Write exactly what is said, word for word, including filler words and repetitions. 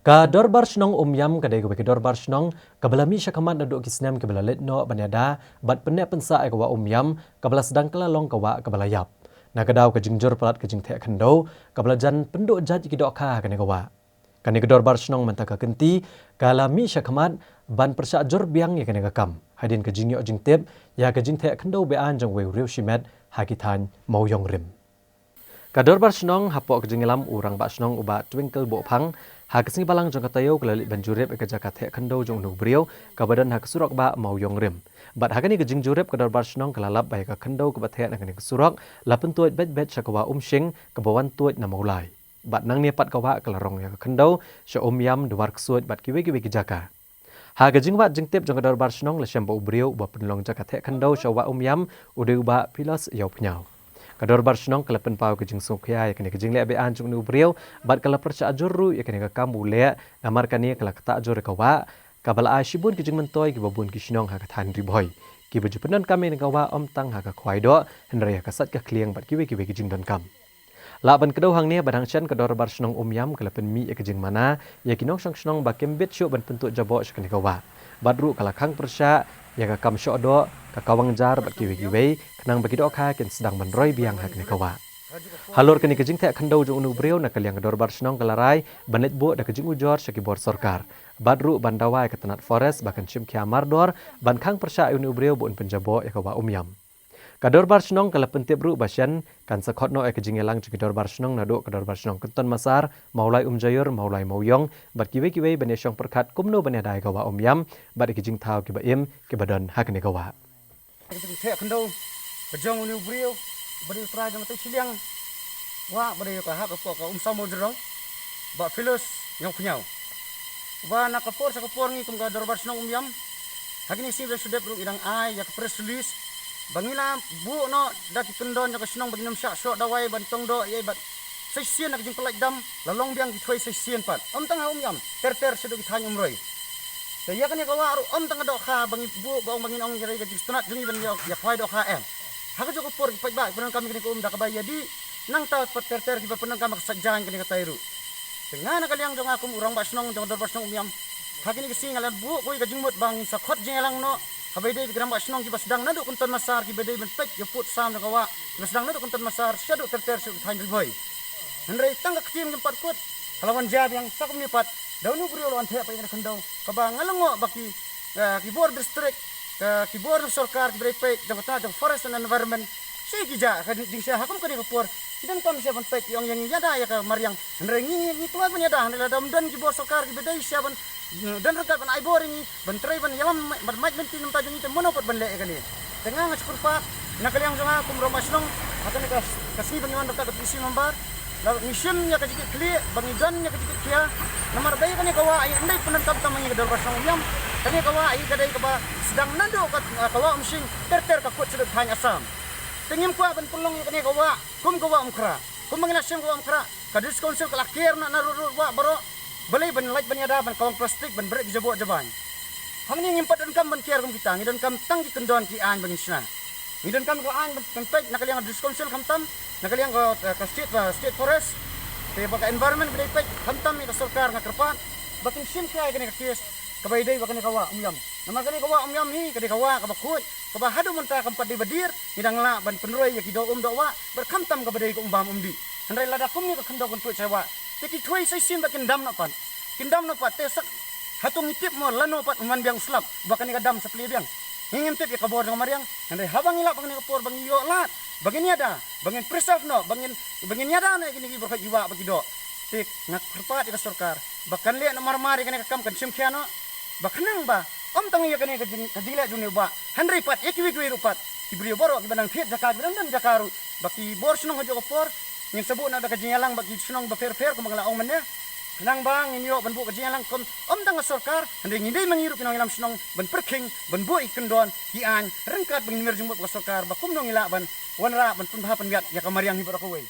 Ka Dorbar Shnong Umiam ka dei kawei ka dorbar shnong kaba la mih shakhmat naduh ki snem kiba la leit noh ban ïada bad pynneh pynsah ïa ka wah Umiam kaba la sdang ka la long ka wah kaba la ïap. Na ka daw ka jingjur palat ka jingtheh khyndew kaba la jan pynduh jait ïa ki dohkha ha kane ka wah. Kane ka dorbar shnong mynta ka kynti ka la mih shakhmat ban pyrshah jur biang ïa kane ka kam. Hadien ka jingïoh jingtip ïa ka jingtheh khyndew beaiñ jong uwei u riew shimet ha ki thaiñ Mawïong Rim. Ka dorbar shnong hapoh ka jingïalam u rangbah shnong u Bah Twinkle Bohphang ha ka sngi Balang jong ka taïew ka la leit ban jurip ïa ka jaka theh khyndew jong une u briew kaba don ha ka surok bah Mawïong Rim. Bad ha kane ka jingjurip ka dorbar shnong ka la lap ba ïa ka khyndew kaba theh na kane ka surok la pyntuid beit beit sha ka wah Umshing kaba wan tuid na Mawlai. Bad nangne pat ka wah ka la rong ïa ka khyndew sha Umiam, Dwar Ksuid bad kiwei kiwei ki jaka. Ha ka jingwad jingtip jong ka dorbar shnong la shem ba u briew uba pynlong jaka theh khyndew sha wah Umiam u dei u Bah Philos Ïawphniaw. Ka dorbar shnong ka la pynpaw ka jingsngewkhia ïa kane ka jingleh beaiñ jong une u briew bad ka la pyrshah jur ruh ïa kane ka kam u leh, namar kane ka la ktah jur ïa ka wah kaba la ai shibun ki jingmyntoi kiba bun ki shnong ha ka thaiñ Ri Bhoi kiba ju pyndonkam ïa kane ka wah ym tang ha ka khwai doh hynrei ha ka sait ka khlieng bad kiwei kiwei ki jingdonkam. Lah ban kdew hangne ba dang shen ka dorbar shnong Umiam ka la pynmih ïa ka jingmana ïa ki nongshong shnong ba kim bit shuh ban pyntuid jaboh sha kane ka wah. Bad ruh ka la khang pyrshah ïa ka kam shoh doh, ka kawang jar bad kiwei kiwei khnang ba ki dohkha kin sdang ban roi biang ha kane ka wah. Halor kane ka jingtheh khyndew jong une u briew, na ka liang ka dorbar shnong ka la rai ban leit buh da ka jingujor sha ki bor sorkar bad ruh ban dawa ïa ka tnat forest ba kan shim khia mardor ban khang pyrshah ïa une u briew ba un pynjaboh ïa ka wah Umiam. Ka dorbar shnong ka la pyntip ruh ba shen kan sa khot noh ïa ka jingïalang jong ki dorbar shnong naduh ka dorbar shnong Kynton Massar, Mawlai Umjaiur, Mawlai Mawïong bad kiwei kiwei ban ïashong pyrkhat kumno ban ïada ïa ka wah Umiam bad ïa ki jingthaw kiba im kiba don ha kane ka wah. Ka jingtheh khyndew ka jong une u briew ba dei u trai jong ka tei shiliang wah ba dei ka hap hapoh ka Umsaw Mawjyrong, Bah Philos Ïawphniaw. Ba na ka por sha ka por ngi kum ka dorbar shnong Umiam ha kine ki sngi ba shu dep ruh ngi dang ai ïa ka press release ba ngi la buh noh da ki kyndon jong ka shnong ba ngin ym shah shoh dawai ban tong doh ïa bad sa shisien na ka jingpyllait dam la long biang ki thwei sa shisien pat. Ym tang ha Umiam, ter ter shaduh ki thaiñ Umroi. Te ïa kane ka wah ruh ym tang ka dohkha ba ngi buh ba ong ba ngin ong ïa ka jingstad jong ngi ban ïa, ïa khwai dohkha em. Ha kajuh ka por ki paidbah ki pyndonkam ïa kane ka um da kaba ïadei, nangta pat ter ter kiba pyndonkam ha ka sait jaiñ kane ka tai ruh. Te nga na ka liang jong nga kum u rangbah shnong jong ka dorbar shnong Umiam, ha kine ki sngi nga la buh kawei ka jingmut ba ngin sa khot jingïalang noh ha ba ïadei bad ki rangbah shnong kiba sdang naduh Kynton Massar kiba dei ban peit ïa pud sam jong ka wah, kiba sdang naduh Kynton Massar shaduh ter ter shaduh ki thaiñ Ri Bhoi. Hynrei tang ka ktien kim pat kut, ka la wan jia biang sa kumne pat da une u briew la wan theh pat ïa kane ka khyndew kaba nga la ngoh ba ki, eh, ki bor district, ka, ki bor jong sorkar kiba dei peit jong ka tnat jong Forest and Environment. Shi ki jia ka jingshisha ha kum kane ka por ki donkam shisha ban peit ki ong ïa ngi ïada ïa ka mariang. Hynrei ngi, ngi kloi ban ïada hynrei lada ym don ki bor sorkar kiba dei shisha ban, mm, don ryngkat ban ai bor ïa ngi ban trei ban ïalam ban mait lynti na ka bynta jong ngi te mano pat ban leh ïa kane. Te nga nga shu kyrpad na ka liang jong nga kum u rangbah shnong ha kane ka, ka sngi ba ngi wan ryngkat bad ka P C member. Ngi shim ïa ka jingkitkhlieh ba ngi don ïa ka jingkitkhia. Namar ba ïa kane ka wah ïa ym dei pyndonkam tang ma ngi ka dorbar shnong Umiam. Kane ka wah ïa ka dei kaba sdang naduh ka, ka wah Umshing ter ter ka kut shaduh thaiñ Assam. Te ngim kwah ban pynlong ïa kane ka wah kum ka wah Umkhrah. Kumba ngi la shim ka wah Umkhrah, ka District Council ka la ker na, na ruh ruh wah baroh. Balei ban lait ban ïada ban kawang plastik ban bret ki jaboh jabain. Hangne ngim pat donkam ban ker kum kita, ngi donkam tang ki kyndon ki aiñ ba ngin shna. Ngi donkam ka aiñ ban, ban peit na ka liang ka District Council khamtam na ka liang ka, eh, ka state, eh, state forest. Te ba ka environment ba dei peit khamtam ïa ka sorkar, nga kyrpad ba kin shim khia ïa kane ka case kaba ïadei bad kane ka wah Umiam. Namar kane ka wah Umiam hi ka dei ka wah kaba khuid kaba haduh mynta kam pat dei ba dier. Ngi dang lah ban pynroi ïa ki doh um doh wah bad khamtam kaba dei ka um bam um dih. Hynrei lada kumne ka khyndew kan tuid sha wah te ki thwei sa shisien bad kin dam noh pat. Kin dam noh pat te sak hato ngi tip mo lano pat un wan biang u slap ba kane ka dam sa plie biang. Ngi ngim tip ïa ka bor jong ka mariang. Hynrei haba ngi lap ha kane ka por ba ngi ïoh lad ba ngin ïada, ba ngin preserve noh, ba ngin, ba ngin ïada noh ïa kine ki baroh ki wah bad ki doh. Te nga kyrpad ïa ka sorkar ba kan leh noh marmar ïa kane ka kam, kan shim khia noh. Ba khnang ba ym tang ïa kane ka jing, ka jingleh jong une u bah, hynrei pat ïa kiwei kiwei ruh pat ki briew baroh kiba nang thied jaka, kiba nang don jaka ruh, ba ki bor shnong ha kajuh ka por ngin sa buh noh da ka jingïalang bad ki shnong bapher bapher kumba nga la ong mynne. Khnang ba ngin ïoh ban buh ka jingïalang kum ym tang ka sorkar, hynrei ngi dei ma ngi ruh ki nongïalam shnong ban pyrkhing, ban buh ïa ki kyndon ki aiñ ryngkat ba ngin mih jingmut bad ka sorkar ba kumno ngi lah ban wanrah ban pynbha pynbiat ïa ka mariang hi baroh kawei.